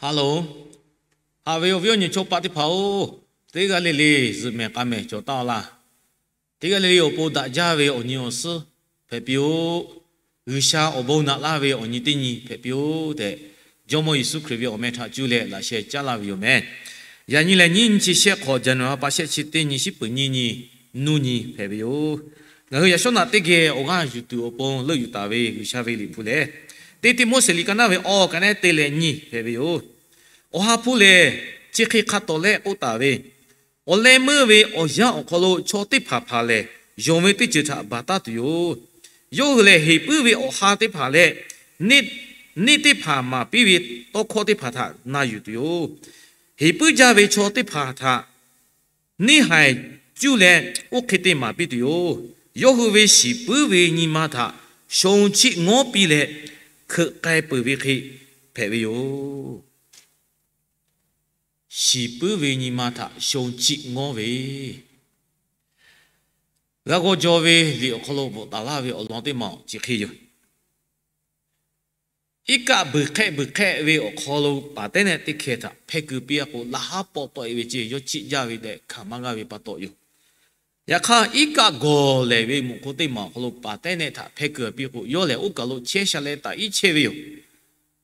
Hello, haꞈ ve awˬ viˉ awˬ nyi chaw paˆ teˇ hpaˍ-oˬ, teˇ g'aˇ le le zuhꞈ mehˍ k'a mehˍ cawˬ taˍ-a laˇ. Teˇ g'aˇ le le awˬ pon daꞈ jaˇ ve awˬ nyi awˬ suhˉ hpehꞈ piˇ-oˆ. G'uiˬsha awˬ bon naꞈ laˇ ve awˬ nyi teˇ nyi hpehꞈ piˇ-oˆ tehꞈ, Jawˇmawˇ Yeˍsuˆ Hkriꞈ ve awˬ meh htaꞈ cuˇ leh laꞈ sheh caˉ laˇ ve yoˬ meh. Yaꞈ nyi lehˬ, nyiˇ nyi chi shehˆ hk'awꞈ, January ha pa shehˆ chi teˇ nyi, shiˉ peuˍ nyiˇ nyi, nuˇ nyi hpehꞈ ve yoˬ. Ngaˬ hui yaꞈ shawˉ naꞈ teˇ geh awˬ g'aˇ yuˬ tuˬ awˬ pon leuˆ yuˬ taˍ ve G'uiˬsha ve liꞈ hpu lehˬ, Teˇ Tiˆmoˉseˍ liꞈ ka naˇ ve awˬ, ka naˉ teˇ leh nyiˇ hpehꞈ ve yoˬ. Awˬ ha hpu lehˬ, chi hk'e hk'a tawˍ leh k'oˆ taˍ ve, Awˬ leh meuˇ ve awˬ yanˇ awˬ hk'aw lo chaw teˇ hpaˍ hpaˍ lehˬ, yonˍ ve teˇ ceuˬ htaꞈ baˬ taˉ tuˬ yoˬ. Yawˇ hui lehˬ, heˍ puiˉ ve awˬ ha teˇ hpaˍ leh neˇ teˇ hpaˍ maˍ piˇ ve tawˇ hkawˇ teˇ hpaˍ htaꞈ na yuˬ tuˬ yoˬ. Heˍ puiˉ jaˇ ve chaw teˇ hpaˍ htaꞈ neˇ haiˬ cuˇ leh oˇ hk'e te maˍ piˇ tuˬ yoˬ. Yawˇ hui ve shiˍ puiˉ ve nyi ma htaꞈ shon chiˆ ngawˉ piˇ leh hkeuꞈ k'ai peuˬ ve hk'e hpehꞈ ve yoˬ. Shiˍ puiˉ ve nyi ma htaꞈ shon chiˆ ngawˉ ve, g'a g'aw jaw ve liꞈ awˬ hk'aw lo bvuhꞈ taˍ laˇ ve awˬ lawn teˇ maˬ chi hk'e yoˬ. Iˉ kaˆ beuˬ hk'ehˆ beuˬ hk'ehˆ ve awˬ hk'aw lo paˍ tehˉ nehˆ teˇ hkeh htaꞈ hpehˇ keu piˇ-a k'o, laꞈ haˉ pawˆ tawˆ-e ve ceˇ, yawˇ chiˆ jaˇ ve tehꞈ hkanˍ maˇ g'aˇ ve pa taw yoˬ. Yaꞈ hk'aˇ, iˉ kaˆ gawˬ lehˬ ve mvuhꞈ hk'oˆ teˇ maˬ awˬ hk'aw lo paˍ tehˉ nehˆ htaꞈ hpehˇ keu piˇ k'o, yawˇ lehˬ oˇ kaˬ lo chehˇ sha leh taꞈ iˉ chehˇ ve yoˬ.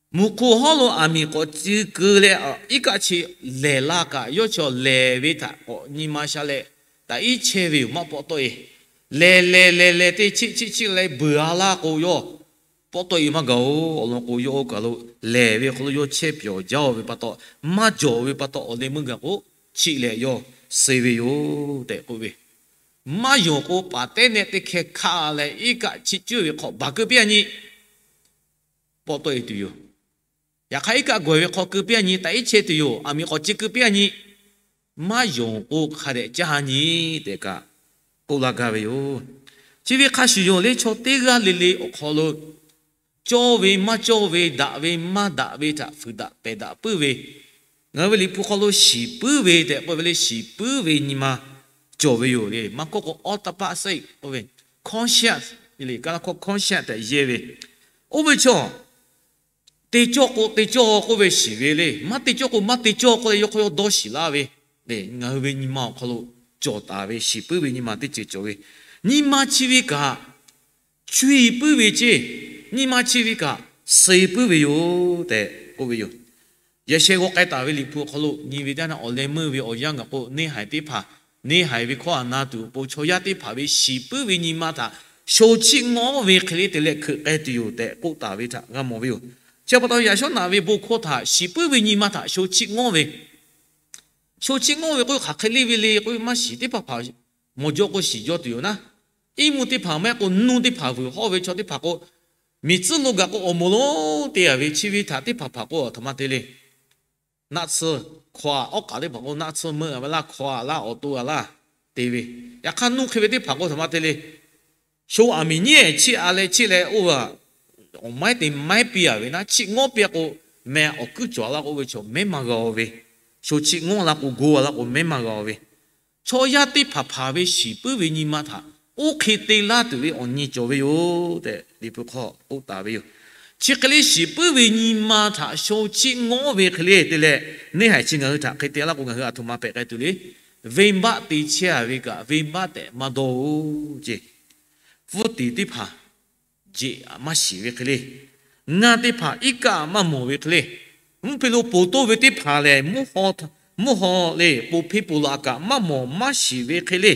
Mvuhꞈ hk'oˆ hawˉ lo aˬ miˍ k'awꞈ ci keu leh, iˉ kaˆ chi lehˬ la kaꞈ, yawˇ chi lehˬ ve htaꞈ k'awꞈ nyi ma sha leh taꞈ iˉ chehˇ ve yoˬ. Maˇ pawˆ tawˆ-e. Lehˬ lehˬ lehˬ lehˬ te chiˆ chiˆ chiˆ leh beuˬ a laˇ k'o, yawˇ pawˆ tawˆ-e maˇ gaˬ-oˬ. Awˬ lawn k'o, yawˇ oˇ kaˬ lo lehˬ ve hk'aw lo yawˇ chehˇ pyawˬ jaˇ-o ve pa taw, maˇ jawˬ ve pa taw, awˬ leh meuˇ gaˬ k'o, chiˆ leh yawˇ suh ve yoˬ tehꞈ k'oˆ ve. Maˇ yonˍ k'o, paˍ tehˉ nehˆ teˇ hkeh hkaˆ leh iˉ kaˆ chiˆ cuˇ ve hk'aw baˬ keu piˇ-a nyi, pawˆ tawˆ-e tuˬ yoˬ. Yaꞈ hk'aˇ, iˉ kaˆ gawˬ ve hk'aw keu piˇ-a nyi, taꞈ iˉ chehˇ tuˬ yoˬ. Aˬ miˍ k'awꞈ ci keu piˇ-a nyi, maˇ yonˍ k'o hk'a dehꞈ caˇ nyi tehꞈ kaꞈ k'oˆ laˇ gaˇ ve yoˬ. Chi ve hk'a shuˍ yoˬ le, chaw teˇ g'aˇ le le awˬ hk'aw lo cawˇ ve maˇ cawˇ ve, daꞈ ve maˇ daꞈ ve htaꞈ fuiˍ daꞈ pehˬ daꞈ puiˉ ve, ngaˬ hui ve liꞈ hpu hk'aw lo shiˍ puiˉ ve tehꞈ k'oˆ ve le, shiˍ puiˉ ve nyi ma cawˬ ve yoˬ le. Maˇ kawˆ k'o, awˉ taˇ paˆ sehˆ k'oˆ ve, conscience le, Kaˇlaˇ hkawˇ conscience tehꞈ yehˇ ve, oˇ ve chaw te cawˇ k'o te cawˇ k'oˆ ve shiˍ ve le. Maˇ te cawˇ k'o maˇ te cawˇ k'oˆ leh yawˇ hk'aw yawˇ dawˇ shiˍ laˇ ve le. Ngaˬ hui ve nyi ma awˬ hk'aw lo cawˬ taˍ ve shiˍ puiˉ ve nyi ma teˇ ceuˬ cawˬ ve. Nyi ma chi ve kaꞈ, cuˇ-e puiˉ ve ceˇ, nyi ma chi ve kaꞈ, suh-e puiˉ ve yoˬ tehꞈ k'oˆ ve yoˬ. Yaꞈ sheh g'aw k'ai taˍ ve liꞈ hpu awˬ hk'aw lo nyi ve teˇ yanˇ, awˬ leh meuˇ ve awˬ yanˇ gaˬ k'o, neˇ haiˬ teˇ hpaˍ, neˇ haiˬ ve hkawˇ aꞈ na tuˬ awˬ pon chaw yaˇ teˇ hpaˍ ve shiˍ puiˉ ve nyi ma htaꞈ sho chiˆ ngawˉ ve hk'e le te leh hkeuꞈ k'ai tuˬ yoˬ tehꞈ k'oˆ taˍ ve htaꞈ g'a mawˬ ve yoˬ. Chi pa taw, yaꞈ shawˉ naꞈ ve bon hkawˇ htaꞈ shiˍ puiˉ ve nyi ma htaꞈ sho chiˆ ngawˉ ve, sho chiˆ ngawˉ ve k'oˆ ve hk'aˬ hk'e le ve le k'oˆ ve, maˇ shiˍ teˇ hpaˍ hpaˍ mawˬ jaw k'o shiˍ jaw tuˬ yoˬ naˉ. Iˉ mvuhˇ teˇ hpaˍ maˇ heˆ k'o, nuˇ teˇ hpaˍ vuiˬ hawˇ ve chaw teˇ hpaˍ k'o, miˬ tcuhˉ lo gaˬ k'o awˬ moˍ lonˉ te-a ve, chi ve htaꞈ teˇ hpaˍ hpaˍ k'o aˬ htoꞈ ma te le. Naˆ tsuhˇ hkawˇ-a, awˉ k'aꞈ teˇ hpaˍ k'o naˆ tsuhˇ meuˆ-a ve laˇ, hkawˇ-a laˇ, awˬ to-a laˇ te ve. Yaꞈ hk'aˇ, nuˇ hk'e ve teˇ hpaˍ k'o aˬ htoꞈ ma te le. Sho aˬ miˍ nyiˉ chiˆ-a leh chiˆ leh oˇ ve, awˬ maiˉ te maiˉ piˇ-a ve naˉ, chiˆ ngawˉ piˇ-a k'o, meh awˬ kuiˉ cawˬ a laˇ k'o, oˇ ve chaw mehˉ maˇ g'a-o ve. Sho chiˆ ngawˉ la k'o, go-a laˇ k'o, mehˉ maˇ g'a-o ve. Chaw yaˇ teˇ hpaˍ hpaˍ ve shiˍ puiˉ ve nyi ma htaꞈ oˇ hk'e te laˇ tuˬ ve awˬ nyi cawˬ ve yoˬ tehꞈ, Liꞈ hpu hk'aw k'oˆ taˍ ve yoˬ. Chi hk'e le shiˍ puiˉ ve nyi ma htaꞈ sho chiˆ ngawˉ ve hk'e le te leh, neˇ haiˬ chi ngaˬ hui htaꞈ hk'e te laˇ k'o, ngaˬ hui aˬ htoꞈ ma hpehꞈ k'ai tuˬ le. Venˇbaˆ te chehˇ-a ve kaꞈ, venˇbaˆ tehꞈ maˇ dawˇ-oˬ ceˇ. Pfuhˇ tiˍ teˇ hpaˍ jeꞈ maˇ shiˍ ve hk'e le, ngaˇ teˇ hpaˍ iˉ kaˆ maˇ mawˬ ve hk'e le, mvuhˇ hpe lo ponˬ toˇ ve teˇ hpaˍ lehˬ, mvuhˇ haw le ponˬ hpeˇ ponˬ laꞈ kaꞈ maˇ mawˬ maˇ shiˍ ve hk'e le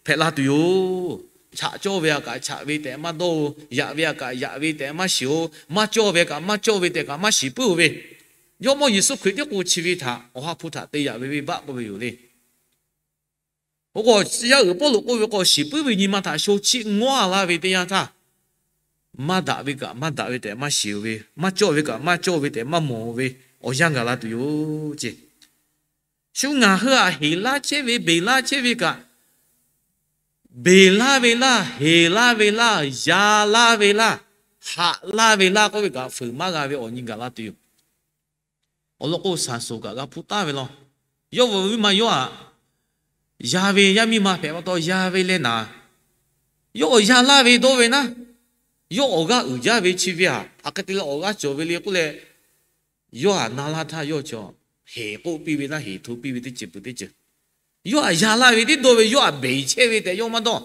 hpehꞈ la tuˬ yoˬ. Chaꞈ cawˇ ve a kaꞈ chaꞈ ve tehꞈ maˇ dawˇ-oˬ. Yaꞈ ve a kaꞈ yaꞈ ve tehꞈ maˇ shiˍ-oˬ. Maˇ cawˇ ve kaꞈ maˇ cawˇ ve tehꞈ kaꞈ maˇ shiˍ puiˉ-oˬ ve, Jawˇmawˇ Yeˍsuˆ Hkriꞈ tiˉ k'o chi ve htaꞈ awˬ ha hpu htaꞈ te yaꞈ ve venˇbaˆ k'oˆ ve yoˬ le. Oˇ k'o, yaˇ uiˍ Pawˇluꞈ k'oˆ ve k'o, shiˍ puiˉ ve nyi ma htaꞈ sho chiˆ ngawˉ-a laˇ ve teˇ yanˇ htaˇ, maˇ daꞈ ve kaꞈ maˇ daꞈ ve tehꞈ maˇ shiˍ-oˬ ve, maˇ cawˇ ve kaꞈ maˇ cawˇ ve tehꞈ maˇ mawˬ-oˬ ve, awˬ yanˇ gaˬ la tuˬ yoˬ ceˇ. Shu ngaˬ hui aꞈ heˍ laˇ chehˇ ve, beˬ laˇ chehˇ ve kaꞈ, beˬ laˇ ve laˇ, heˍ laˇ ve laˇ, ya laˇ ve laˇ, haꞈ laˇ ve laˇ k'oˆ ve kaꞈ, fuiˍ maˇ g'a ve awˬ nyi gaˬ la tuˬ yoˬ. Awˬ lawn k'o, shaˍ soˍ kaꞈ g'a hpuˇ taˍ ve law. Yawˇ ve awˬ viˉ ma yawˇ aꞈ, ya ve yaˇ miˇ ma hpehꞈ pa taw ya ve leh naˍ, yawˇ awˬ ya laˇ ve dawˇ ve naˉ, yawˇ awˬ g'aˇ uiˍ jaˇ ve chi ve aꞈ, hk'aˬ hk'e te leh awˬ g'aˇ cawˬ ve le k'oˆ leh, Yawˇ htaꞈ na laˇ htaˇ yawˇ chaw heˍ k'oˆ piˇ ve laˇ, heˍ hto piˇ ve teˇ ceuˬ peuˬ teˇ ceuˬ. Yawˇ htaꞈ ya laˇ ve tiˉ dawˇ ve, yawˇ htaꞈ beˬ chehˇ ve tehꞈ yawˇ maˇ dawˇ.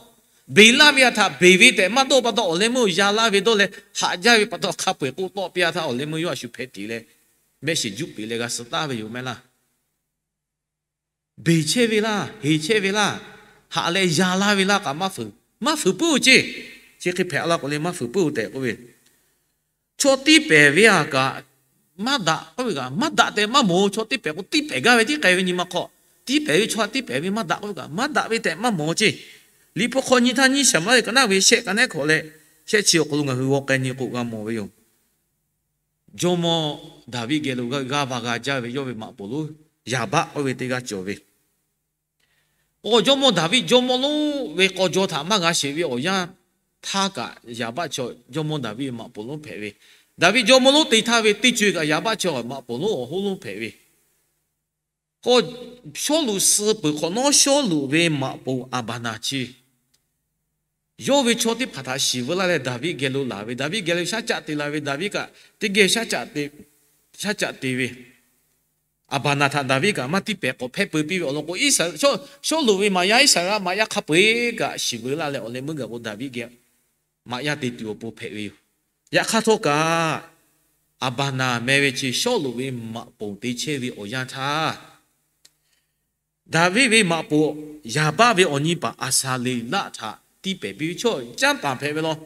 Beˬ laˇ ve htaꞈ beˬ ve tehꞈ maˇ dawˇ pa taw, awˬ leh meuˇ ya laˇ ve dawˇ leh haꞈ jaˇ ve pa taw, hk'a peu-eˬ k'oˆ tawˆ piˇ-a htaˇ, awˬ leh meuˇ yawˇ htaꞈ shu hpeh tiꞈ leh mehˆ shiˍ juˆ peꞈ leh g'a suh taˍ ve yoˬ mehˍ laˇ. Beˬ chehˇ ve laˇ, heˍ chehˇ ve laˇ, haꞈ leh ya laˇ ve laˇ kaꞈ maˇ fuiˍ, maˇ fuiˍ puiˉ-oˬ ceˇ. Chi hk'e hpehꞈ la k'o leh maˇ fuiˍ puiˉ-oˬ tehꞈ k'oˆ ve, chaw tiˇ pehˍ ve htaꞈ kaꞈ maˇ daꞈ k'oˆ ve kaꞈ maˇ daꞈ tehꞈ maˇ mawˬ-oˬ. Chaw tiˇ pehˍ k'o, tiˇ pehˍ gaˇ ve tiˉ k'ai ve nyi ma hk'aw, tiˇ pehˍ ve chaw tiˇ pehˍ ve maˇ daꞈ k'oˆ ve kaꞈ maˇ daꞈ ve tehꞈ maˇ mawˬ ceˇ. Liꞈ hpu hk'aw nyi htaˇ nyiˇ Saˍmo-eˍlaˆ ka naˆ ve shehˆ ka nehˉ hkawꞈ leh shehˆ chi awˬ hk'aw lo ngaˬ hui g'aw k'ai nyi k'o g'a mawˬ ve yoˬ. Jawˇmawˇ Daˍviˆ geh lo g'aˇ va g'a jaˇ ve yawˇ ve maꞈ poˍ lonˉ Yaˍbaˆ k'oˆ ve teˇ g'aˇ cawˬ ve. K'o, jawˇmawˇ Daˍviˆ jawˇmawˇ lonˉ ve k'aw jaw htaꞈ maˇ g'a sheˍ ve awˬ yanˇ htaˇ kaꞈ, Yaˍbaˆ chaw jawˇmawˇ Daˍviˆ ve maꞈ poˍ lonˉ hpehꞈ ve, Daˍviˆ jawˇmawˇ lonˉ te htaˇ ve teˇ co-e kaꞈ Yaˍbaˆ chaw maꞈ poˍ lonˉ awˬ hoˉ lonˉ hpehꞈ ve. K'o, Sawˉluꞈ suh peuˬ hk'awꞈ nawˉ, Sawˉluꞈ ve maꞈ poˍ Aˍbaˍnaˍ chi yawˇ ve chaw teˇ hpaˍ htaꞈ shiˍ veu laˇ leh Daˍviˆ geh lo laˬ ve, Daˍviˆ geh lo shaˉ caˆ te la ve, Daˍviˆ kaꞈ teˇ geh shaˉ caˆ te ve. Aˍbaˍnaˍ htaꞈ Daˍviˆ kaꞈ maˇ tiˇ pehˍ k'awꞈ hpehˇ peu piˇ ve awˬ lawn k'o, Sawˉluꞈ ve maꞈ yaˇ Iˉsaˍreˍlaˆ maꞈ yaˇ hk'a peu-eˬ kaꞈ shiˍ veu laˇ leh awˬ leh meuˇ gaˬ k'o Daˍviˆ geh maꞈ yaˇ te tuˬ awˬ pon hpehꞈ ve yoˬ. Yaꞈ hk'aˇ htawˇ kaꞈ, Aˍbaˍnaˍ meh ve chi Sawˉluꞈ ve maꞈ poˍ te chehˇ ve awˬ yanˇ htaˇ, Daˍviˆ ve maꞈ poˍ Yaˍbaˆ ve awˬ nyi paˍ Aˍsaˍleˍlaˆ htaꞈ tiˇ pehˍ piˇ ve chaw canˇ paˍ hpehꞈ ve law.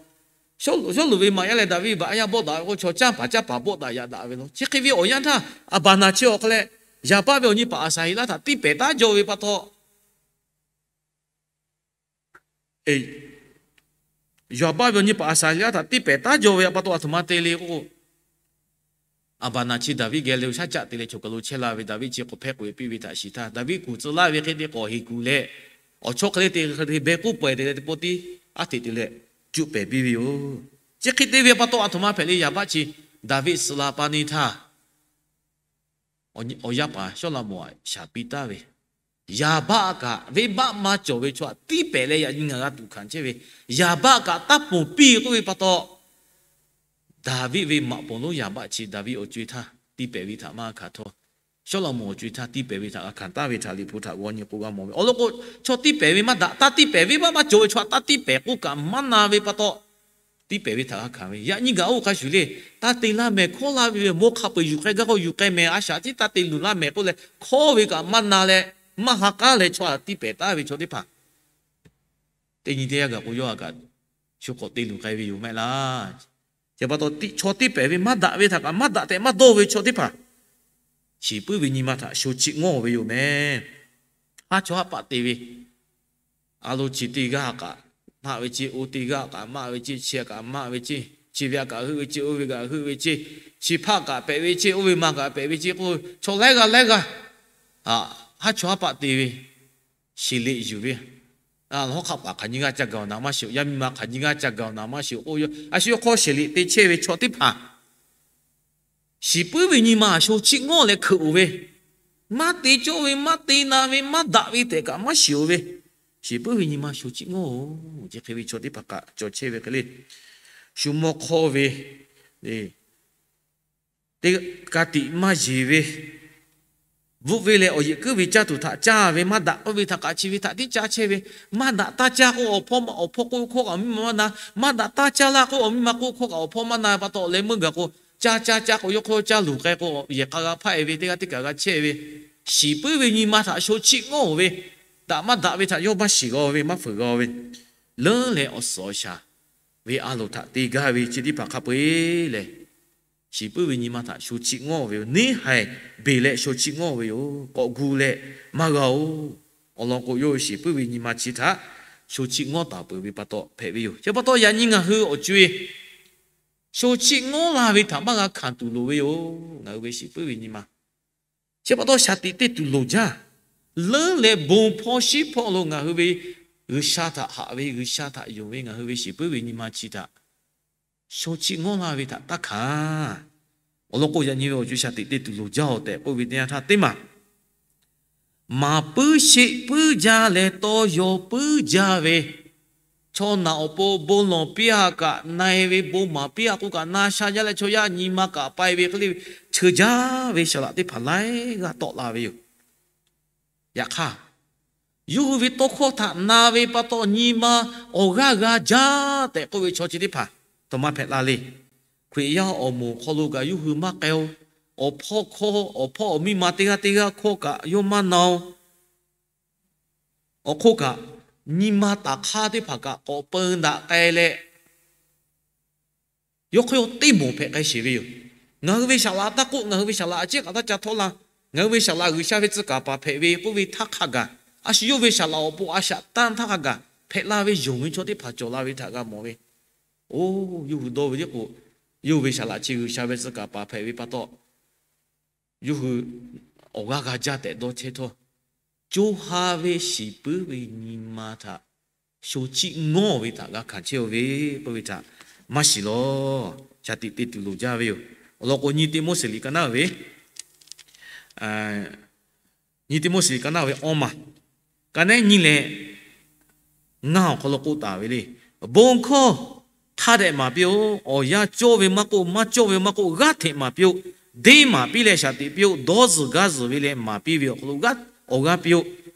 Sawˉluꞈ ve maꞈ yaˇ leh Daˍviˆ ve baꞈ yaˇ bawˆ daꞈ ve k'o, chaw canˇ paˍ canˇ paˍ bawˆ daꞈ yaꞈ daꞈ ve law. Chi hk'e ve awˬ yanˇ htaˇ, Aˍbaˍnaˍ chi awˬ hk'aw leh Yaˍbaˆ ve awˬ nyi paˍ Aˍsaˍleˍlaˆ htaꞈ tiˇ pehˍ taˉ jaw ve pa taw, Yaˍbaˆ ve awˬ nyi paˍ Aˍsaˍleˍlaˆ htaꞈ tiˇ pehˍ taˉ jaw ve pa taw, aˬ htoꞈ ma te le k'o, Aˍbaˍnaˍ chi Daˍviˆ geh lo shaˉ caˆ te leh choˬ kaˬ lo chehˇ la ve, Daˍviˆ chi k'awꞈ hpehˇ k'oꞈ-e piˇ ve htaꞈ shiˍ htaˇ, Daˍviˆ kuˬ tcuh laˇ ve hk'e te k'awꞈ heˍ kuˬ leh, awˬ chawˇ hk'e le te hk'e te beh k'oˆ pawehˬ te leh teˇ pawˆ tiˉ aˉ hteꞈ te leh cuˆ pehˍ piˇ ve yoˬ. Chi hk'e te ve pa taw, aˬ htoꞈ ma hpehꞈ le, Yaˍbaˆ chi Daˍviˆ suh la pa neˇ htaˇ, awˬ yaˇ paˍ Sawˉlaꞈmonˍ htaꞈ shaˍ piˇ taˍ ve, Yaˍbaˆ kaꞈ venˇbaˆ maˇ cawˬ ve chaw htaꞈ tiˇ pehˍ leh yaꞈ nyi ngaˬ g'a tuꞈ hkanˍ chehˇ ve, Yaˍbaˆ kaꞈ taˇ ponˬ piˇ k'oˆ ve pa taw, Daˍviˆ ve maꞈ poˍ lonˉ Yaˍbaˆ chi Daˍviˆ awˬ co-e htaˇ tiˇ pehˍ ve htaꞈ maˇ g'a hkanˍ htawˇ, Sawˉlaꞈmonˍ awˬ co-e htaˇ tiˇ pehˍ ve htaꞈ g'a hkanˍ taˍ ve htaꞈ Liꞈ hpu htaꞈ g'aw nyi k'o g'a mawˬ ve. Awˬ lawn k'o, chaw tiˇ pehˍ ve maˇ daꞈ, taˇ tiˇ pehˍ, venˇbaˆ maˇ cawˬ ve chaw htaꞈ taˇ tiˇ pehˍ k'oˆ kaꞈ maˇ na ve pa taw, tiˇ pehˍ ve htaꞈ g'a hkanˍ ve. Yaꞈ nyi gaˬ oˇ hk'a shuˍ le, taˇ te laˇ mehˍ, hkawˇ laˇ ve mawˇ hk'a peu-eˬ yuˬ k'ai gaˇ k'o yuˬ k'ai mehˍ, a shaꞈ tiˉ taˇ te luˬ laˇ mehˍ k'oˆ leh hkawˇ ve kaꞈ maˇ na leh, maˇ ha k'aˉ leh chaw htaꞈ tiˇ pehˍ taˍ ve chaw teˇ hpaˍ, teˇ nyi teˇ yanˇ gaˬ k'o yawˇ htaꞈ kaꞈ shu k'awꞈ te luˬ k'ai ve yoˬ mehˆ laˇ. Chi pa taw, chaw tiˇ pehˍ ve maˇ daꞈ ve htaꞈ kaꞈ maˇ daꞈ tehꞈ maˇ dawˇ ve chaw teˇ hpaˍ, shiˍ puiˉ ve nyi ma htaꞈ sho chiˆ ngawˇ ve yoˬ mehˍ. Haˉ chawˇ haˉ paˆ te ve, a lo chi teˇ g'aˇ kaꞈ maˇ ve ceˇ, oˇ teˇ g'aˇ kaꞈ maˇ ve ceˇ, chi kaꞈ maˇ ve ceˇ, chi ve a kaꞈ heuˆ ve ceˇ, oˇ ve kaꞈ heuˆ ve ceˇ, chi hpaˆ kaꞈ pehꞈ ve ceˇ, oˇ ve ma kaꞈ pehꞈ ve ceˇ k'o, chaw laiˉ g'aˇ laiˉ g'aˇ haˉ chawˇ haˉ paˆ te ve, sheˍ liꞈ yuˬ ve, hawˉ hk'aˆ paˍ hk'aˬ nyi g'aˇ ca gaˬ-oˬ naˍ maˇ shiˍ-oˬ, yaˇ miˇ ma hk'aˬ nyi g'aˇ ca gaˬ-oˬ naˍ maˇ shiˍ-oˬ k'oˆ ve, a shu yawˇ hk'aw sheˍ liꞈ te chehˇ ve chaw teˇ hpaˍ, shiˍ puiˉ ve nyi ma sho chiˆ ngawˇ leh hkeuꞈ-oˬ ve, maˇ te cawˇ ve, maˇ te na ve, maˇ daꞈ ve tehꞈ kaꞈ maˇ shiˍ-oˬ ve, shiˍ puiˉ ve nyi ma sho chiˆ ngawˇ-oˬ. Chi hk'e ve chaw teˇ hpaˍ kaꞈ cawˬ chehˇ ve hk'e le, shu mawˇ hk'awˇ ve, teˇ ka tiꞈ maˇ yeˬ ve, bvuhˆ ve leh awˬ yeꞈ kuiˉ ve caˇ tuˬ htaꞈ caˇ ve, maˇ daꞈ k'oˆ ve htaꞈ kaꞈ chi ve htaꞈ tiˉ caˇ chehˇ ve, maˇ daꞈ taˇ caˇ k'o awˬ hpawˇ awˬ hpawˇ k'oˆ hkawˇ kaꞈ awˬ miˇ ma maˇ na, maˇ daꞈ taˇ caˇ laˇ k'o awˬ miˇ ma k'oˆ hkawˇ kaꞈ awˬ hpawˇ maˇ na pa taw leh meuˇ gaˬ k'o, caˇ caˇ caˇ k'o yawˇ hk'aw caˇ luˬ k'ai k'o yehˬ k'a g'a hpaˆ-e ve, teˇ g'aˇ teˇ kaꞈ g'a chehˇ ve, shiˍ puiˉ ve nyi ma htaꞈ sho chiˆ ngawˇ-oˬ ve, daꞈ maˇ daꞈ ve htaꞈ yawˇ maˇ shiˍ g'a-oˬ ve, maˇ fuiˍ g'a-oˬ ve, leuˉ leh awˬ suhˍ awˬ shaˍ ve a loˍ htaꞈ te gaˇ ve chi teˇ hpaˍ hk'a peu-eˬ lehˬ, shiˍ puiˉ ve nyi ma htaꞈ sho chiˆ ngawˇ ve yoˬ. Neˇ haiˬ beˬ leh sho chiˆ ngawˇ ve yoˬ. K'awꞈ gu leh maˇ g'a-oˬ. Awˬ lawn k'o, yawˇ shiˍ puiˉ ve nyi ma chi htaꞈ sho chiˆ ngawˇ taˍ peuˬ ve pa taw hpehꞈ ve yoˬ. Chi pa taw, yaꞈ nyi ngaˬ hui awˬ co-e sho chiˆ ngawˇ la ve htaꞈ maˇ g'a hkanˍ tuˬ loˍ ve yoˬ. Ngaˬ hui ve shiˍ puiˉ ve nyi ma chi pa taw shaˍ tiꞈ te tuˬ loˍ jaˇ. Leuˉ leh bon hpawˇ shiˉ hpawˇ lo ngaˬ hui ve G'uiˬsha htaꞈ haꞈ ve, G'uiˬsha htaꞈ yonˍ ve ngaˬ hui ve shiˍ puiˉ ve nyi ma chi htaꞈ sho chiˆ ngawˇ la ve htaꞈ taˇ hkanˍ. Awˬ lawn k'o, yaꞈ nyi ve awˬ co-e shaˍ tiꞈ te tuˬ loˍ jaˇ-oˬ tehꞈ k'oˆ ve teˇ yanˇ htaˇ teˇ maˬ maˍ puiˉ sheˆ puiˉ jaˇ leh tawˇ yaw puiˉ jaˇ ve Chaw naˬ awˬ pon bon lawˬ piˇ-a kaꞈ na-e ve, bon maˍ piˇ-a k'oˆ kaꞈ na sha jaˇ leh chaw yaˇ nyi ma kaꞈ pai ve hk'e le ve, cheuˬ jaˇ ve saˍ laꞈ teˇ hpaˍ laiˉ g'aˇ tawˆ la ve yoˬ. Yaꞈ hk'aˇ, yawˇ hui ve tawˇ hkawˇ htaꞈ na ve pa taw nyi ma awˬ g'aˇ g'a jaˇ tehꞈ k'oˆ ve chaw chi teˇ hpaˍ taꞈ maˇ hpehꞈ la le. Hkriꞈ yaˇ awˬ moˍ hk'aw lo kaꞈ yawˇ hui maˇ k'ai-o. Awˬ hpawˇ hkawˇ, awˬ hpawˇ awˬ miˇ ma teˇ g'aˇ teˇ g'aˇ hkawˇ kaꞈ yawˇ maˇ na-o. Awˬ hk'oˆ kaꞈ, nyi ma taˍ hk'aˇ teˇ hpaˍ kaꞈ k'awꞈ peu daꞈ k'ai leh, yawˇ hk'aw yawˇ teˇ moˍ hpehꞈ k'ai sheˍ ve yoˬ. Ngaˬ hui ve saˍ laꞈ taˇ k'oˆ, ngaˬ hui ve saˍ laꞈ a ciˉ kaꞈ taˇ ca htawˇ la. Ngaˬ hui ve saˍ laꞈ G'uiˬsha ve tcuh kaˍ paˍ hpehꞈ ve k'oˆ ve htaˇ hk'a gaˬ, a shu yawˇ ve saˍ laꞈ awˬ pon a shaꞈ tanˇ htaˇ hk'a gaˬ hpehꞈ la ve yonˍ ve chaw teˇ hpaˍ cawˬ la ve htaꞈ g'a mawˬ ve. Oˇ, yawˇ hui dawˇ ve tiˉ k'o, yawˇ hui ve saˍ laꞈ chi G'uiˬsha ve tcuh kaˍ paˍ hpehꞈ ve pa taw, yawˇ hui awˬ g'aˇ g'a jaˇ tehꞈ dawˇ chehˇ htawˇ, co ha ve shiˍ puiˉ ve nyi ma htaꞈ sho chiˆ ngawˇ ve htaꞈ g'a hkanˍ chehˇ-oˬ ve k'oˆ ve htaꞈ maˇ shiˍ lawˬ. Shaˍ tiꞈ te tuˬ loˍ jaˇ ve yoˬ. Awˬ lawn k'o, nyi Tiˆmoˉseˍ liꞈ ka naˉ ve nyi Tiˆmoˉseˍ liꞈ ka naˉ ve awˇ maˬ, ka nehˉ nyi leh ngaˇ awˬ hk'aw lo k'oˆ taˍ ve le. Bon hkawˇ hk'a dehꞈ maˍ piˇ-oˆ. Awˬ yanˇ cawˇ ve maˇ k'oˆ, maˇ cawˇ ve maˇ k'oˆ, g'aˇ hteꞈ maˍ piˇ-oˆ. Deˇ maˍ piˇ leh shaˍ tiꞈ piˇ-oˆ. Dawˇ zuhˬ gaˇ zuhˬ ve leh maˍ piˇ ve awˬ hk'aw lo g'aˇ awˬ g'aˇ piˇ-oˆ.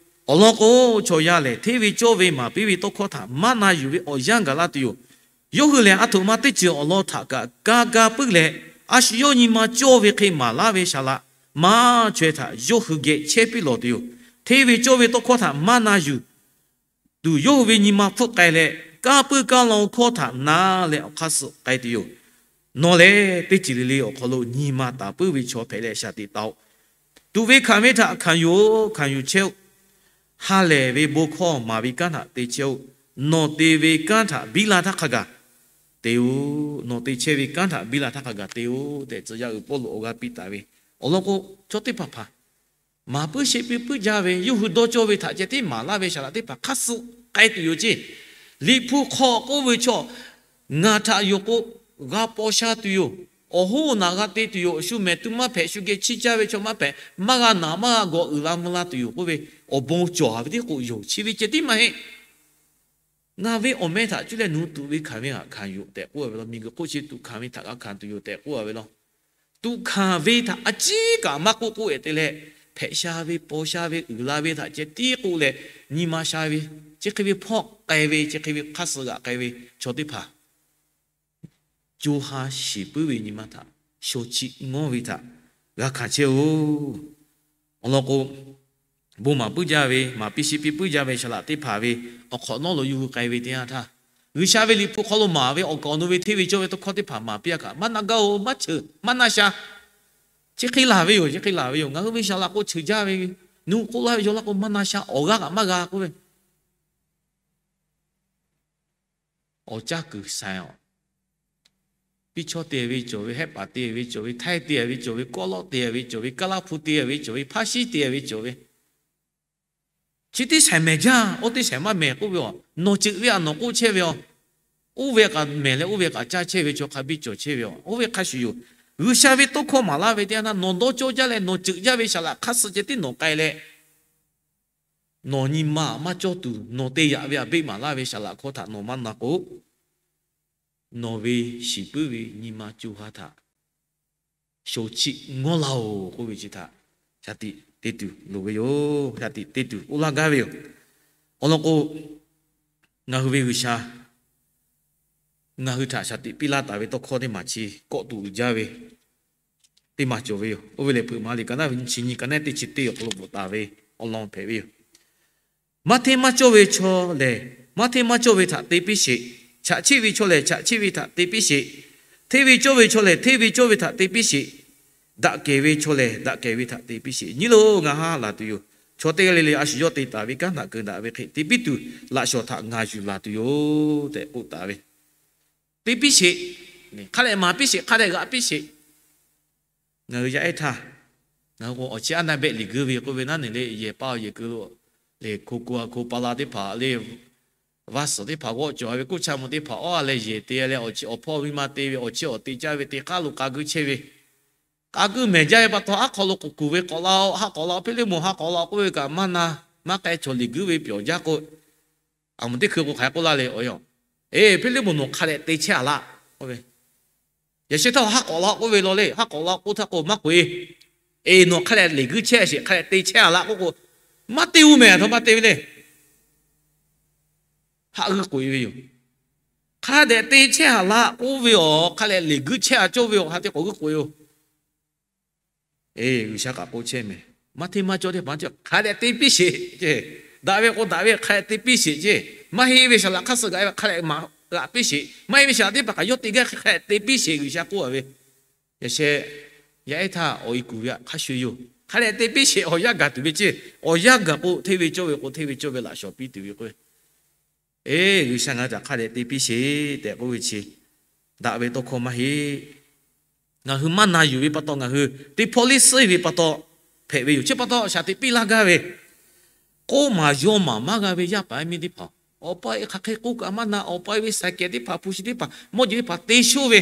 Awˬ lawn k'o, chaw yaˇ lehˬ hteˇ ve cawˇ ve maˍ piˇ ve tawˇ hkawˇ htaꞈ maˇ na yuˬ ve awˬ yanˇ gaˬ laˇ tuˬ yoˬ. Yawˇ hui lehˬ, aˬ htoꞈ ma teˇ ceuˬ awˬ lawn htaꞈ kaꞈ ka ga puiˉ leh, a shu yawˇ nyi ma cawˇ ve hk'e maˍ laˇ ve saˍ laꞈ maˇ chaweh htaꞈ yawˇ hui geh chehˇ piˇ lawˬ tuˬ yoˬ. Hteˇ ve cawˇ ve tawˇ hkawˇ htaꞈ maˇ na yuˬ tuˬ yawˇ hui ve nyi ma hpfuhˆ k'ai leh, kanˇ puiˉ kanˇ law hkawˇ htaꞈ na leh awˬ hk'aˇ suh k'ai tuˬ yoˬ. Nawˬ lehˬ teˇ ceuˬ le le awˬ hk'aw lo nyi ma taˍ puiˉ ve chaw hpehꞈ leh shaˍ tiꞈ taˍ-oꞈ. Tuꞈ ve hkanˍ ve htaꞈ hkanˍ yuˬ-oˬ, hkanˍ yuˬ chehˇ-oˆ. Ha lehˬ ve bon hkawˇ maˍ ve kanˉ htaꞈ te chehˇ-oˆ. Nawˬ te ve kanˉ htaꞈ biˇ la htaˇ hk'a gaˬ te-oˬ. Nawˬ te chehˇ ve kanˉ htaꞈ biˇ la htaˇ hk'a gaˬ te-oˬ tehꞈ, tcuh yaˇ uiˍ Pawˇluꞈ awˬ g'aˇ piˇ taˍ ve. Awˬ lawn k'o, chaw teˇ hpaˍ hpaˍ maˍ puiˉ sheˆ piˇ puiˉ jaˇ ve, yawˇ hui dawˇ cawˇ ve htaꞈ ceh tiˉ maˍ laˇ ve saˍ laꞈ teˇ hpaˍ hk'aˇ suh k'ai tuˬ yoˬ ceˇ. Liꞈ hpu hk'aw k'oˆ ve chaw, ngaˬ htaꞈ yonˍ k'o g'a paw sha tuˬ yoˬ. Awˬ hoˉ naˬ g'a te tuˬ yoˬ. Shu mehˍ tu maˇ hpehꞈ, shu geh chiˇ caˇ ve chaw maˇ hpehꞈ, maˇ g'a naˬ maˇ g'a gawˬ uiˍ la mvuh la tuˬ yoˬ k'oˆ ve awˬ bon cawˬ ve tiˉ k'o yoˬ. Chi ve ceh tiˉ maˇ heˆ. Ngaˬ ve awˬ meh htaꞈ cuˇ leh nawˬ hui tuꞈ ve hkanˍ ve htaꞈ hkanˍ yoˬ tehꞈ k'oˆ-a ve law. Miˬguiˬ hk'oˆ chi tuꞈ hkanˍ ve htaꞈ g'a hkanˍ tuˬ yoˬ tehꞈ k'oˆ-a ve law. Tuꞈ hkanˍ ve htaꞈ a ciˉ kaꞈ maˇ k'oˆ k'oˆ-e te leh, hpehꞈ sha ve paw sha ve uiˍ la ve htaꞈ ceh tiˉ k'oˆ leh, nyi ma sha ve, chi hk'e ve hpawˇ k'ai ve, chi hk'e ve hk'aˇ suh g'aꞈ k'ai ve chaw teˇ hpaˍ co ha shiˍ puiˉ ve nyi ma htaꞈ shaw chiˆ ngawˇ ve htaꞈ g'a hkanˍ chehˇ-oˬ. Awˬ lawn k'o, bon maˍ puiˉ jaˇ ve, maˍ piˇ sheˆ piˇ puiˉ jaˇ ve saˍ laꞈ teˇ hpaˍ ve awˬ hk'awꞈ nawˉ lo yawˇ hui k'ai ve teˇ yanˇ htaˇ, G'uiˬsha ve Liꞈ hpu hk'aw lo maˍ ve awˬ kaˍ awˬ nu ve hteˇ ve cawˇ ve tawˇ hkawˇ teˇ hpaˍ maˍ piˇ-a kaꞈ, maˇ na gaˇ-oˬ, maˇ cheuˬ, maˇ na sha. Chi hk'e laˬ ve yoˬ, chi hk'e laˬ ve yoˬ. Ngaˬ hui ve saˍ laꞈ k'o cheuˬ jaˇ ve, nawˬ hui k'oˆ laˇ ve yaw laˇ k'o maˇ na sha, awˬ g'aˇ kaꞈ maˇ g'a k'oˆ ve. Awˬ caˇ kuiˬ saiˍ-a. Piˇ chawˇ te ve cawˬ ve, Hehˆ paˍ te ve cawˬ ve, Htaiˇ te ve cawˬ ve, Kawˆ lawˆ te ve cawˬ ve, Kaˇ laˇ hpu te ve cawˬ ve, Hpaˇ shiˉ te ve cawˬ ve, chi teˇ shaiˍ mehˍ jaˇ, oˇ teˇ shaiˍ maˇ mehˍ k'oˆ ve a. Nawˬ ceuˬ ve a nawˬ k'oˆ chehˇ ve a. Oˇ ve kaꞈ mehˍ leh oˇ ve kaꞈ caˇ chehˇ ve chaw hk'a biˇ cawˬ chehˇ ve a. Oˇ ve hk'a shuˍ yoˬ. G'uiˬsha ve tawˇ hkawˇ maˍ laˇ ve teˇ yanˇ htaˇ nawˬ dawˇ cawˇ jaˇ leh nawˬ ceuˬ jaˇ ve saˍ laꞈ hk'aˇ suh ceh tiˉ nawˬ k'ai leh, nawˬ nyi ma maˇ cawˇ tuˬ nawˬ te yaꞈ ve a beˆ maˍ laˇ ve saˍ laꞈ hkawˇ htaꞈ nawˬ maˇ na k'o, nawˬ ve shiˍ puiˉ ve nyi ma co ha htaꞈ shaw chiˆ ngawˇ laˇ-oˬ k'oˆ ve chi htaꞈ shaˍ tiꞈ te tuˬ loˍ ve yoˬ. Shaˍ tiꞈ te tuˬ oˇ laˇ gaˇ ve yoˬ. Awˬ lawn k'o, ngaˬ hui ve G'uiˬsha ngaˬ hui htaꞈ shaˍ tiꞈ piˇ laˇ taˍ ve tawˇ hkawˇ teˇ maˬ chi kawˆ tuˬ uiˍ jaˇ ve teˇ maˬ cawˬ ve yoˬ. Oˇ ve lehˬ, Hpeuꞈ maˍ liꞈ ka naˉ ve nyiˇ chi nyi, ka nehˉ teˇ chi teˇ awˬ hk'aw lo bvuhꞈ taˍ ve awˬ lawn hpehꞈ ve yoˬ. Maˇ hteˇ maˇ cawˇ ve chaw lehˬ, maˇ hteˇ maˇ cawˇ ve htaꞈ te piˇ sheˍ. Chaꞈ chiˆ ve chaw lehˬ, chaꞈ chiˆ ve htaꞈ te piˇ sheˍ. Hteˇ ve cawˇ ve chaw lehˬ, hteˇ ve cawˇ ve htaꞈ te piˇ sheˍ. Daꞈ kehˬ ve chaw lehˬ, daꞈ kehˬ ve htaꞈ te piˇ sheˍ. Nyi loˬ, ngaˬ haˉ laˬ tuˬ yoˬ. Chaw teˇ g'aˇ le le a shu yawˇ te taˍ ve kanˉ htaꞈ keu daꞈ ve hk'e te piˇ tuˬ, laꞈ shawˍ htaꞈ ngaˬ yuˬ laˬ tuˬ yoˬ tehꞈ k'oˆ taˍ ve. Te piˇ sheˍ. Hk'a dehꞈ maˍ piˇ sheˍ, hk'a dehꞈ g'aꞈ piˇ sheˍ. Ngaˬ hui yaˇ ehˉ htaˇ, ngaˬ hui k'o awˬ chi aˉ naˆ behˆ liꞈ guˇ ve k'oˆ ve naˉ neˬ le, yehˬ pa awˬ yehˬ keu lo le, hko ko a hko pa la teˇ hpaˍ le, vaˇ suhˍ teˇ hpaˍ g'awˆ cawˬ ve, kuˇ cha mvuh teˇ hpaˍ awˉ leh yehˬ te leh, awˬ chi awˬ hpawˇ miˇ ma te ve, awˬ chi awˬ te caˇ ve te k'aˉ lo k'a guˇ chehˇ ve, k'a guˇ mehˍ jaˇ ve pa taw, aˉ hk'aw lo k'oˍ kuˬ ve k'awꞈ la-o, ha k'awꞈ la-o, hpeˇ leˇ moˬ ha k'awꞈ la-o k'oˆ ve kaꞈ maˇ na, maˇ k'ai, chaw liꞈ guˇ ve pyawˬ jaˇ k'o, aˬ moˍ teˇ hkui k'o hk'aˬ hk'e k'oˆ laˇ le, awˬ yanˇ Eˬ, Hpiˇliˇmonˍ, nawˬ hk'a dehꞈ te chehˇ a laˇ k'oˆ ve. Yaꞈ sheh htaˇ, haˉ k'awꞈ la k'oˆ ve law le. Haˉ k'awꞈ la k'oˆ htaˇ k'o, maˇ k'oꞈ e. Eˬ, nawˬ hk'a dehꞈ leˬ guiˇ chehˇ sheˍ, hk'a dehꞈ te chehˇ a laˇ k'oˆ k'o, maˇ te-o mehˍ, a htoꞈ ma te ve le. Haꞈ g'uiˇ k'oꞈ e ve yoˬ. Hk'a dehꞈ te chehˇ a laˇ k'oˆ ve awˬ, hk'a dehꞈ leˬ guiˇ chehˇ a cawˇ ve awˬ, haꞈ te k'awꞈ g'uiˇ k'oꞈ e-o. Eˬ, G'uiˬsha kaꞈ k'oˆ chehˇ mehˍ. Maˇ hteˇ maˇ cawˇ teˇ hpaˍ cawˇ, hk'a dehꞈ te piˇ sheˍ ceˇ. Daꞈ ve k'o daꞈ ve, hk'a dehꞈ te piˇ sheˍ ceˇ. Maˇ heˆ ve saˍ laꞈ hk'aˇ suh gaꞈ ve hk'a dehꞈ maˍ g'aꞈ piˇ sheˍ. Maˇ heˆ ve saˍ laꞈ teˇ hpaˍ kaꞈ yawˇ te gaˇ hk'a dehꞈ te piˇ sheˍ, G'uiˬsha k'oˆ a ve. Yaꞈ sheh, yaˇ ehˉ htaˇ awˬ e kuˬ ve hk'a shuˍ yoˬ. Hk'a dehꞈ te piˇ sheˍ, awˬ yanˇ gaˬ tuˬ ve ceˇ. Awˬ yanˇ gaˬ k'o, hteˇ ve cawˇ ve k'o, hteˇ ve cawˇ ve laꞈ shawˍ piˇ tuˬ ve k'o, eˬ, G'uiˬsha ngaˬ hui htaꞈ hk'a dehꞈ te piˇ sheˍ tehꞈ k'oˆ ve chi daꞈ ve tawˇ hkawˇ maˇ heˆ. Ngaˬ hui maˇ na yuˬ ve pa taw, ngaˬ hui teˇ hpawˇ liˇ suhˉ ve pa taw hpehꞈ ve yoˬ. Chi pa taw shaˍ tiꞈ piˇ laˇ gaˇ ve, k'oˆ maˍ yaw maˍ maˇ g'a ve yaˇ paˍ yaˇ miˇ teˇ hpaˍ, awˬ pa e hk'aˬ hk'e k'oˆ kaꞈ maˇ na, awˬ pa e ve saiˍ kehˍ teˇ hpaˍ, hpu shi teˇ hpaˍ, mawˇ jeˬ teˇ hpaˍ te shoˇ ve,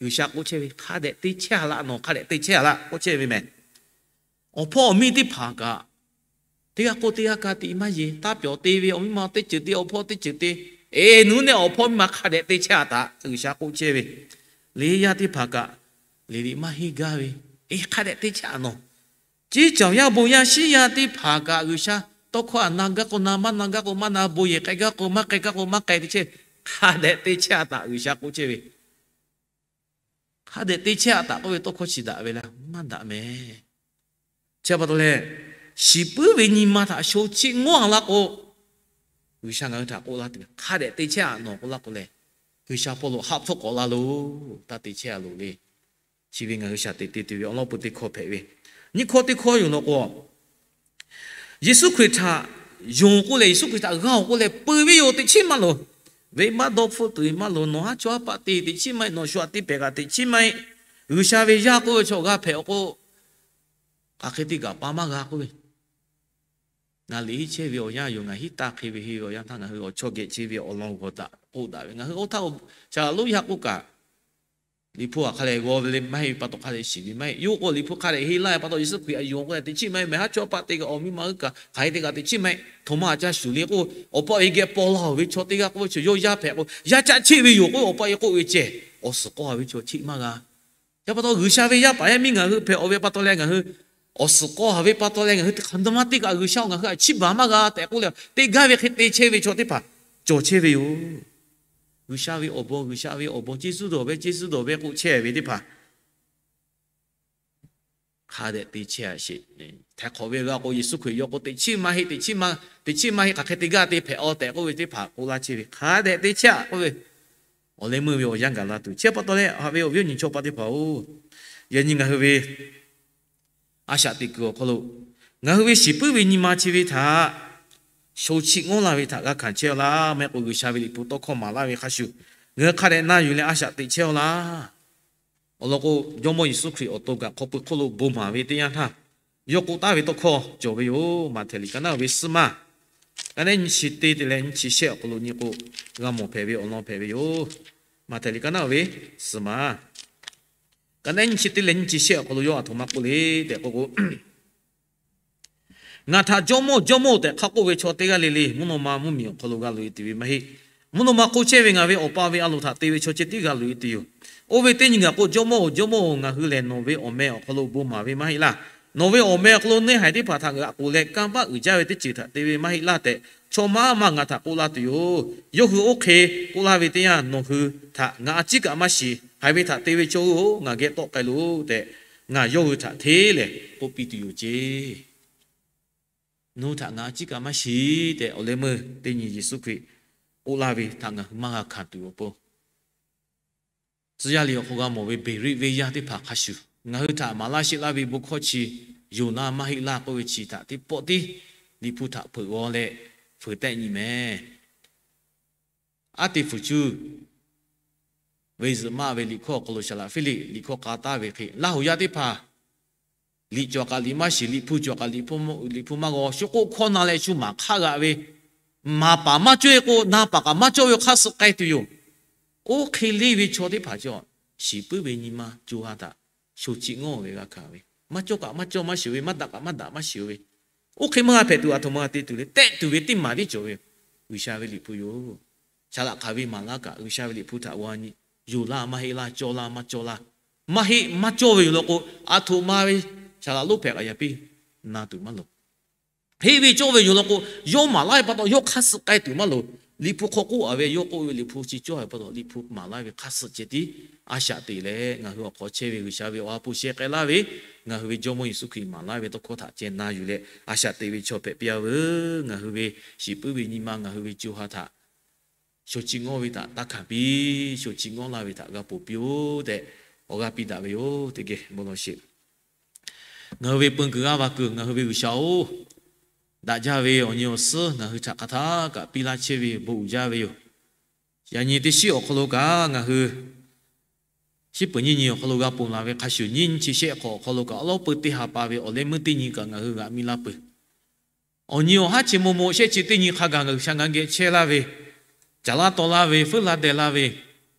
G'uiˬsha k'oˆ chehˇ ve, hk'a dehꞈ te chehˇ a laˇ, nawˬ hk'a dehꞈ te chehˇ a laˇ k'oˆ chehˇ ve mehˍ. Awˬ hpawˇ awˬ miˇ teˇ hpaˍ kaꞈ, teˇ g'aˇ k'oˆ teˇ g'aˇ ka tiꞈ maˇ yeˬ. Taˇ pyawˬ te ve, awˬ miˇ ma teˇ ceuˬ te, awˬ hpawˇ teˇ ceuˬ te, eˬ, nawˬ hui neˇ awˬ hpawˇ miˇ ma hk'a dehꞈ te chehˇ a taꞈ G'uiˬsha k'oˆ chehˇ ve. Liꞈ yaˇ teˇ hpaˍ kaꞈ liꞈ liꞈ maˇ henˇ gaˇ ve, eˬ, hk'a dehꞈ te chehˇ a nawˬ. Ciˉ cawˬ yaˇ bon yaˇ shiˉ yaˇ teˇ hpaˍ kaꞈ G'uiˬsha tawˇ hkawˇ htaꞈ na gaˇ k'o na, maˇ na gaˇ k'o maˇ na, bon yehˬ k'ai gaˇ k'o maˇ k'ai gaˇ k'o maˇ k'ai te chehˇ, hk'a dehꞈ te chehˇ a taꞈ G'uiˬsha k'oˆ chehˇ ve. Hk'a dehꞈ te chehˇ a taꞈ k'oˆ ve tawˇ hkawˇ chi daꞈ ve laˇ, maˇ daꞈ mehˍ. Chi pa taw leh, shiˍ puiˉ ve nyi ma htaꞈ sho chiˆ ngawˉ a laˇ k'o, G'uiˬsha ngaˬ hui htaꞈ k'oˆ laˇ tuˬ ve, hk'a dehꞈ te chehˇ a nawˬ k'oˆ laˇ k'o leh, G'uiˬsha hpawˇ lo haˆ hpfuhˆ k'awꞈ la loˬ, taˇ te chehˇ a loˬ le. Chi ve ngaˬ hui shaˍ tiꞈ te tuˬ ve awˬ lawn peu teˇ hkawˇ hpehꞈ ve. Nyiˇ hkawˇ teˇ hkawˇ yoˬ law k'o, Yeˍsuˆ Hkriꞈ htaꞈ yonˍ k'o leh, Yeˍsuˆ Hkriꞈ htaꞈ g'a-oˬ k'o leh, peu ve yoˬ, teꞈ chiˉ maˇ loˬ. Venˇbaˆ dawˇ hpfuhˆ tuˬ ve maˇ loˬ. Nawˬ haˉ chaw haˉ paˆ te teꞈ chiˉ maˇ heˆ, nawˬ shu htaꞈ teˇ pehˍ kaꞈ teꞈ chiˉ maˇ heˆ. G'uiˬsha ve yaˇ k'oˆ ve chaw g'a hpehꞈ-aw k'o, hk'aˬ hk'e te kaꞈ pa maˇ g'a k'oˆ ve, ngaˬ liꞈ henˇ chehˇ ve awˬ yanˇ yoˬ. Ngaˬ hiˉ taˇ hk'e ve henˇ ve awˬ yanˇ htaˇ, ngaˬ hui awˬ chawˇ geh chehˇ ve awˬ lawn g'awˬ daꞈ k'oˆ daꞈ ve, ngaˬ hui oˇ htaˇ, Caˍlaˍ lonˉ yaˇ k'oˆ kaꞈ, Liꞈ hpu htaꞈ hk'a leh g'aw ve le maˇ heˆ ve pa taw, hk'a leh shiˍ ve maˇ heˆ. Yawˇ k'o Liꞈ hpu hk'a leh henˇ laˇ ve pa taw, Yeˍsuˆ Hkriꞈ htaꞈ yonˍ k'o leh teꞈ chiˉ maˇ heˆ mehˍ. Haˉ chaw haˉ paˆ te kaꞈ awˬ miˇ ma g'uˇ kaꞈ hk'aˬ hk'e te kaꞈ teꞈ chiˉ maˇ heˆ. Htoꞈ ma aꞈ ca shuˍ le k'o, awˬ pa awˬ e geh paw la-oˬ ve chaw teˇ g'aˇ k'oˆ ve chaw yawˇ yaˇ hpehꞈ k'o, yaˇ caˆ cheˆ ve yoˬ k'oˆ ve awˬ pa awˬ e k'oˆ ve ceh, awˬ suhˍ k'aw haˍ ve chaw cheˆ maˇ g'a. Yaꞈ pa taw, G'uiˬsha ve yaˇ paˍ yaˇ miˇ ngaˬ hui hpehꞈ-aw ve pa taw leh, ngaˬ hui awˬ suhˍ k'aw haˍ ve pa taw leh, ngaˬ hui teˇ hk'aˬ ma teˇ kaꞈ G'uiˬsha ngaˬ hui htaꞈ chiˇ baˬ maˇ g'a tehꞈ k'oˆ leh, teˇ g'aˇ ve hk'e te chehˇ ve chaw teˇ hpaˍ cawˬ chehˇ ve yoˬ. G'uiˬsha ve awˬ bon, G'uiˬsha ve awˬ bon, ceˇ suh dawˬ ve, ceˇ suh dawˬ ve k'oˆ chehˇ ve teˇ hpaˍ hk'a dehꞈ te chehˇ a sheˍ. Htaiˍ hk'awꞈ ve g'a k'o, Yeˍsuˆ Hkriꞈ yawˇ k'o teꞈ chiˉ maˇ heˆ, teꞈ chiˉ maˇ, teꞈ chiˉ maˇ heˆ, hk'aˬ hk'e te gaˇ te hpehꞈ-aw tehꞈ k'oˆ ve teˇ hpaˍ k'oˆ laˇ chehˇ ve, hk'a dehꞈ te chehˇ a k'oˆ ve, awˬ leh meuˇ ve awˬ yanˇ gaˬ la tuˬ. Chi pa taw leh, haꞈ ve awˬ viˉ awˬ nyi chaw pa teˇ hpaˍ-oˬ, yaꞈ nyi ngaˬ hui ve a shaꞈ teꞈ kuiˬ awˬ hk'aw lo ngaˬ hui ve shiˍ puiˉ ve nyi ma chi ve htaꞈ sho chiˆ ngawˉ laˇ ve htaꞈ g'a hkanˍ chehˇ-aw laˇ. Maˇ heˆ k'o, G'uiˬsha ve Liꞈ hpu tawˇ hkawˇ maˍ laˇ ve hk'a shuˍ, ngaˬ hui hk'a dehꞈ na yuˬ leh a shaꞈ teꞈ chehˇ-aw laˇ. Awˬ lawn k'o, Jawˇmawˇ Yeˍsuˆ Hkriꞈ awˬ to kaꞈ hk'aw pui hk'oˆ lo bon maˍ ve teˇ yanˇ htaˇ, yawˇ k'oˆ taˍ ve tawˇ hkawˇ cawˬ ve yoˬ. Maꞈhtehˍ liꞈ ka naˉ ve suhˍ ma, ka naˉ nyiˇ chi teˇ te leh nyiˇ chi shehˆ awˬ hk'aw lo nyi k'o, g'a mawˬ hpehꞈ ve awˬ lawn hpehꞈ ve yoˬ. Maꞈhtehˍ liꞈ ka naˉ ve suhˍ ma, ka naˉ nyiˇ chi teˇ leh nyiˇ chi shehˆ awˬ hk'aw lo yawˇ aˬ htoꞈ ma k'oˆ le tehꞈ k'o k'o, Ngaˬ htaꞈ Jawˇmawˇ-oˬ, Jawˇmawˇ-oˬ tehꞈ hk'a k'oˆ ve chaw teˇ g'aˇ le le, mvuhˇ naw ma mvuhˇmiˬ awˬ hk'aw lo g'a loꞈ-e tuˬ ve maˇ heˆ. Mvuhˇ naw ma hk'oˆ chehˇ ve ngaˬ ve Awˬ pa ve a loˍ htaꞈ te ve chaw ceh tiˉ g'a loꞈ-e tuˬ yoˬ. Oˇ ve teˇ nyi gaˬ k'o, Jawˇmawˇ-oˬ, Jawˇmawˇ-oˬ, ngaˬ hui lehˬ nawˬ ve awˬ meh awˬ hk'aw lo bon maˍ ve maˇ heˆ laˇ. Nawˬ ve awˬ meh awˬ hk'aw lo neˇ haiˬ teˇ hpaˍ htaꞈ ngaˬ k'oˍ leh kanˇ paˆ uiˍ jaˇ ve teˇ ceuˬ htaꞈ te ve maˇ heˆ laˇ tehꞈ, chaw maˇ maˇ ngaˬ htaꞈ k'oˆ laˇ tuˬ yoˬ. Yawˇ hui oˇ hk'e k'oˆ laˇ ve teˇ yanˇ, nawˬ hui htaꞈ ngaˬ a ciˉ kaꞈ maˇ shiˍ. Haiˬ ve htaꞈ te ve chaw hui-oˬ, ngaˬ geh tawˆ k'ai loˬ tehꞈ, ngaˬ yawˇ hui htaꞈ hteˇ lehˬ k'oˆ piˇ tuˬ yoˬ ceˇ. Nawˬ hui htaꞈ ngaˬ a ciˉ kaꞈ maˇ shiˍ tehꞈ, awˬ leh meuˇ teˇ nyi Yeˍsuˆ Hkriꞈ k'oˆ laˇ ve htaꞈ ngaˬ hui maˇ g'a hkanˍ tuˬ awˬ pon, tcuh yaˇ liꞈ awˬ hk'aw g'a mawˬ ve Beˍriˆ venˇ yaˇ teˇ hpaˍ hk'a shuˍ, ngaˬ hui htaꞈ maˍ laˇ sheˆ laˇ ve bon hkawˇ chi Yoˍnaˆ maˇ heˆ laˇ k'oˆ ve chi htaꞈ teˇ pawˆ tiˉ Liꞈ hpu htaꞈ hpeuꞈ g'aw leh fuiˍ tehˆ nyi mehˍ. Aˉ te fuˍ cuˇ ve zuhꞈ maˇ ve liꞈ hkawˇ awˬ hk'aw lo Saˍ laꞈ Hpiˇliˆ liꞈ hkawˇ k'a taˍ ve hk'e, Laˇ huˍ yaˇ teˇ hpaˍ liꞈ cawˬ kaꞈ liꞈ maˇ shiˍ, liꞈ hpu cawˬ kaꞈ liꞈ hpu maˇ g'aw, shu k'oˆ hkawˇ na leh shu maˍ hk'aˆ g'aꞈ ve, maˍ paˍ maˇ cawˇ-e k'o, na paˍ kaꞈ maˇ cawˇ ve hk'aˇ suh k'ai tuˬ yoˬ. Oˇ hk'e leˇ ve chaw teˇ hpaˍ cawˬ, shiˍ puiˉ ve nyi ma co ha htaꞈ sho chiˆ ngawˉ ve g'a hkanˍ ve, maˇ cawˇ kaꞈ maˇ cawˇ maˇ shiˍ ve, maˇ daꞈ kaꞈ maˇ daꞈ maˇ shiˍ ve, oˇ hk'e maˇ g'a hpehꞈ tuˬ, aˬ htoꞈ ma g'a te tuˬ le tehꞈ tuˬ ve teˇ maˍ tiˉ cawˬ ve yoˬ. G'uiˬsha ve Liꞈ hpu yoˬ. Saˍ laꞈ hk'aˬ ve maˍ laˇ kaꞈ G'uiˬsha ve Liꞈ hpu htaꞈ g'a nyi, yonˍ laˇ maˇ heˆ laˇ, cawˇ laˇ maˇ cawˇ laˇ, maˇ heˆ maˇ cawˇ ve yoˬ law k'o, a htoꞈ ma ve saˍ laꞈ lonˉ hpehꞈ k'aꞈ yaꞈ piˇ na tuˬ maˇ loˍ. Heˆ ve cawˇ ve yoˬ law k'o, yawˇ maˍ laˇ ve pa taw yawˇ hk'aˇ suh k'ai tuˬ maˇ loˍ. Liꞈ hpu hk'aw k'oˆ a ve, yawˇ k'oˆ ve Liꞈ hpu chi cawˇ ve pa taw, Liꞈ hpu maˍ laˇ ve hk'aˇ suh ceh tiˉ a shaꞈ teꞈ leh, ngaˬ hui awˬ hk'aw chehˇ ve G'uiˬsha ve Awˬ ha hpu sheh k'ai laˇ ve, ngaˬ hui ve Jawˇmawˇ Yeˍsuˆ Hkriꞈ maˍ laˇ ve tawˇ hkawˇ htaꞈ ceh na yuˬ leh a shaꞈ teꞈ ve chaw hpehꞈ piˇ a veuˬ. Ngaˬ hui ve shiˍ puiˉ ve nyi ma, ngaˬ hui ve co ha htaꞈ sho chi ngawˇ ve htaꞈ taˇ hkanˍ piˇ, sho chi ngawˇ laˇ ve htaꞈ g'a ponˬ piˇ-oˆ tehꞈ awˬ g'aˇ piˇ daꞈ ve yoˬ. Teˇ geh bon lawˬ sheˍ. Ngaˬ hui ve peun kuiˬ g'aˇ va kuiˬ ngaˬ hui ve G'uiˬsha-oˬ, daꞈ jaˇ ve awˬ nyi awˬ suhˉ ngaˬ hui htaꞈ hk'aˬ htaˇ kaꞈ piˇ laˇ chehˇ ve bon uiˍ jaˇ ve yoˬ. Yaꞈ nyi teˇ shiˉ awˬ hk'aw lo kaꞈ ngaˬ hui shiˉ peuˬ nyiˇ nyi awˬ hk'aw lo g'a ponˬ laˬ ve hk'a shuˍ, nyiˇ nyi chi shehˆ hk'awꞈ awˬ hk'aw lo kaꞈ awˉ lawˉ peuˬ teˇ ha pa ve awˬ leh meuˇ teˇ nyi kaꞈ ngaˬ hui g'aꞈ miˇ laˇ peuˬ. Awˬ nyi awˬ haˉ chi maw maw shehˆ chi teˇ nyi hk'a gaˬ ngaˬ hui G'uiˬsha g'a geh chehˇ laˇ ve, caˍ laˇ taw laˇ ve, feuˉ laˇ deh laˇ ve,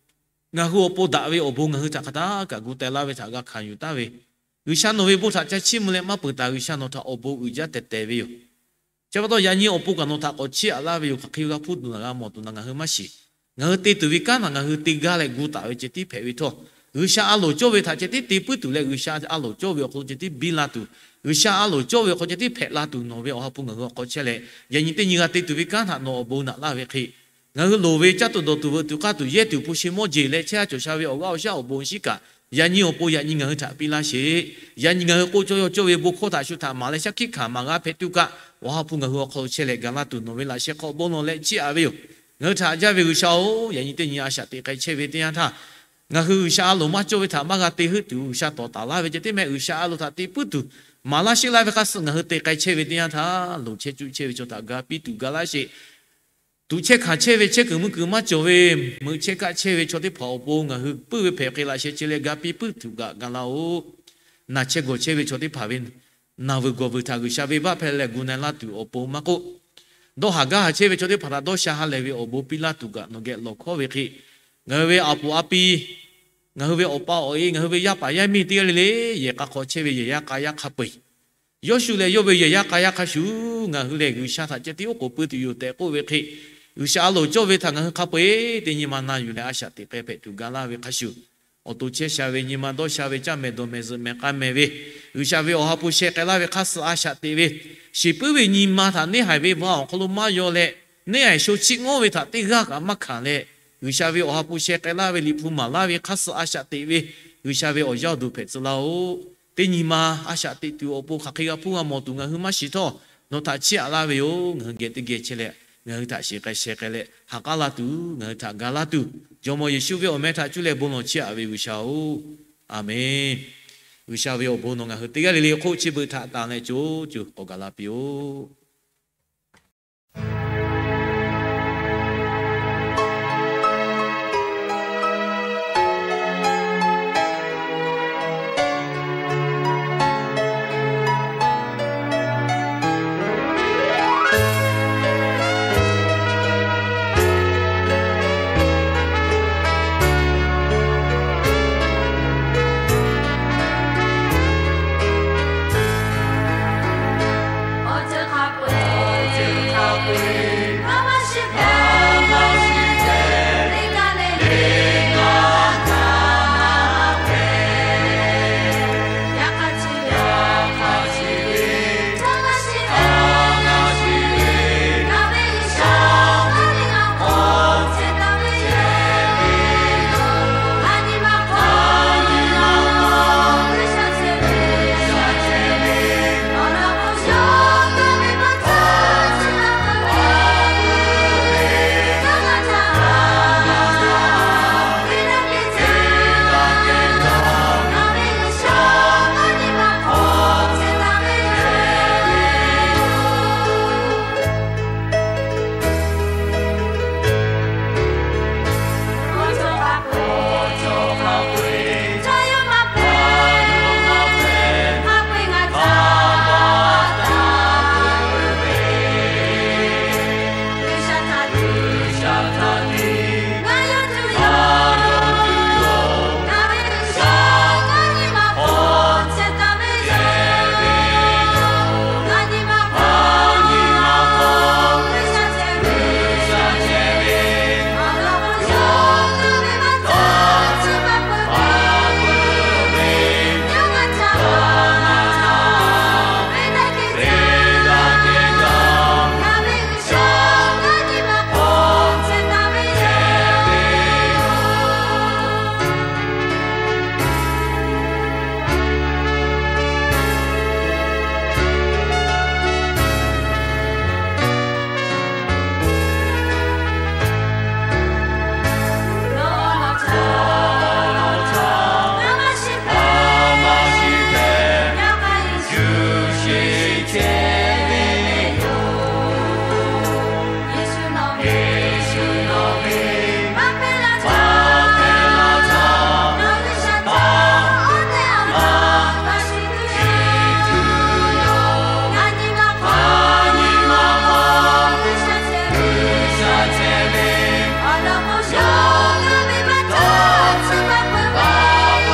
ngaˬ hui awˬ pon daꞈ ve awˬ bon ngaˬ hui htaꞈ hk'aˬ htaˇ kaꞈ gu teh laˇ ve htaꞈ g'a hkanˍ yuˬ taˍ ve, G'uiˬsha nawˬ ve bon htaꞈ ca chiˇ mvuh leh maˇ peuˬ taˍ, G'uiˬsha nawˬ htaꞈ awˬ bon uiˍ jaˇ tehˬ tehˬ ve yoˬ. Chi pa taw yaꞈ nyi awˬ pon kaꞈ nawˬ htaꞈ k'awꞈ chiˇ aꞈ laˇ ve yoˬ. Hk'aˬ hk'e g'a hpuˇ tuˬ naˬ g'a mawˬ tuˬ naˬ ngaˬ hui maˇ shiˍ. Ngaˬ hui te tuˬ ve kanˉ htaꞈ ngaˬ hui te gaˇ leh gu taˍ ve ceh tiˉ hpehꞈ ve htawˇ, G'uiˬsha a loˍ cawˇ ve htaꞈ ceh tiˉ te puiˉ tuˬ leh, G'uiˬsha a loˍ cawˇ ve awˬ hk'aw lo ceh tiˉ biˇ la tuˬ, G'uiˬsha a loˍ cawˇ ve awˬ hk'aw ceh tiˉ hpehꞈ la tuˬ nawˬ ve Awˬ ha hpu ngaˬ hui awˬ hk'aw chehˇ leh, yaꞈ nyi teˇ nyi g'a te tuˬ ve kanˉ htaꞈ nawˬ awˬ bon naꞈ laˇ ve hk'e, ngaˬ hui loˍ ve caˇ tuˬ dawˬ tuˬ veuꞈ tuˬ k'aˇ tuˬ yehˇ tuˬ hpu shi mawˇ jeˬ leh chehˇ sha cawˬ sha ve awˬ g'aˇ awˬ shaˉ awˬ bon shinˉ kaꞈ, yaꞈ nyi awˬ pon yaꞈ nyi ngaˬ hui htaꞈ piˇ laˇ sheˍ. Yaꞈ nyi ngaˬ hui k'oˆ cawˇ yaw cawˇ ve bon hkawˇ htaꞈ shu htaꞈ maˍ leh shaˉ hkiˆ hkanˍ maˍ g'a hpehꞈ tuˬ kaꞈ, Awˬ ha hpu ngaˬ hui awˬ hk'aw lo chehˇ leh ga laˇ tuˬ nawˬ ve laꞈ sheh hk'aw bon lawˬ leh chiˇ aꞈ ve yoˬ. Ngaˬ hui htaꞈ haꞈ jaˇ ve G'uiˬsha-oˬ, yaꞈ nyi teˇ nyi a shaꞈ teꞈ k'ai chehˇ ve teˇ yanˇ htaˇ, ngaˬ hui G'uiˬsha a loˍ maˇ cawˇ ve htaꞈ maˇ g'a te heuˆ tuˬ, G'uiˬsha tawˍ taˍ laˇ ve ceh tiˉ mehˆ, G'uiˬsha a loˍ htaꞈ te puiˉ tuˬ maˍ laˇ sheˆ laˇ ve hk'a suh ngaˬ hui te k'ai chehˇ ve teˇ yanˇ htaˇ, loˍ chehˇ cuˇ chehˇ ve chaw htaꞈ ga piˇ tuˬ ga laˇ sheˍ. Tuꞈ chehˇ hkanˍ chehˇ ve chehˇ kuiˬ mvuhˇ kuiˬ maˇ cawˬ ve, meuꞈ chehˇ kaˆ chehˇ ve chaw teˇ hpaˍ awˬ pon ngaˬ hui puiˉ ve hpehꞈ hk'e laꞈ sheh chi leh ga piˇ puiˉ tuˬ kaꞈ ga laˇ-oˬ. Naˬ chehˇ gawˬ chehˇ ve chaw teˇ hpaˍ ve naˬ vuiˬ gawˬ vuiˬ htaꞈ G'uiˬsha venˇbaˆ hpehˇ leh gu na laˇ tuˬ awˬ pon maˇ k'oˆ, dawˇ haˍ gaˇ haˍ chehˇ ve chaw teˇ hpaˍ htaꞈ dawˇ sha ha lehˬ ve awˬ bon piˇ laˇ tuˬ kaꞈ nawˬ geh lawˬ hkawˉ ve hk'e, ngaˬ hui ve a poˍ a pi, ngaˬ hui ve awˬ pa awˬ e, ngaˬ hui ve yaˇ paˍ yaˇ miˇ teˇ g'aˇ le le, yehˬ k'a hk'aw chehˇ ve yehˬ yaˇ k'a yaˇ hk'a peu-eˬ, Yawˇshuˆ leh yawˇ ve yehˬ yaˇ k'a yaˇ hk'a shuˍ ngaˬ hui lehˬ G'uiˬsha htaꞈ ceh tiˉ oˉ k'oˍ pui tuˬ yoˬ tehꞈ k'oˆ ve hk'e, G'uiˬsha a loˍ cawˇ ve htaꞈ ngaˬ hui hk'a peu-eˬ teˇ nyi ma na yuˬ leh a shaꞈ teꞈ k'ai hpehꞈ tuˬ ga laˇ ve hk'a shuˍ, awˬ to chehˇ sha ve, nyi ma dawˇ sha ve, caˇ mehˍ dawˬ mehˍ zuhꞈ mehˍ k'a mehˍ ve, G'uiˬsha ve Awˬ ha hpu sheh k'ai laˇ ve hk'a suh a shaꞈ teꞈ ve, shiˍ puiˉ ve nyi ma htaꞈ neˇ haiˬ ve va awˬ hk'aw lo maˇ yaw leh, neˇ haiˬ sho chiˆ ngawˇ ve htaꞈ teˇ g'aˇ kaꞈ maˇ hkanˍ leh, G'uiˬsha ve Awˬ ha hpu sheh k'ai laˇ ve, Liꞈ hpu maˍ laˇ ve hk'a suh a shaꞈ teꞈ ve, G'uiˬsha ve awˬ yaˇ awˬ duˬ hpehꞈ tcuh laˇ-oˬ. Teˇ nyi ma a shaꞈ teꞈ tuˬ awˬ pon hk'aˬ hk'e g'a hpuˇ g'a mawˬ tuˬ ngaˬ hui maˇ shiˍ htawˇ, nawˬ htaꞈ chiˇ aꞈ laˇ ve yoˬ. Ngaˬ hui geh teˇ geh chehˇ leh, ngaˬ hui htaꞈ shiˍ k'ai sheh k'ai leh ha k'aˉ laˇ tuˬ, ngaˬ hui htaꞈ ga laˇ tuˬ, Jawˇmawˇ Yeˍsuˆ ve awˬ meh htaꞈ cuˇ leh bon lawˬ chiˇ aꞈ ve G'uiˬsha-oˬ, Aˍmenˍ. G'uiˬsha ve awˬ bon nawˬ ngaˬ hui teˇ g'aˇ le le hk'oˆ chi beuꞈ htaꞈ tanˬ leh co co k'awꞈ gaˬ la piˇ-oˆ.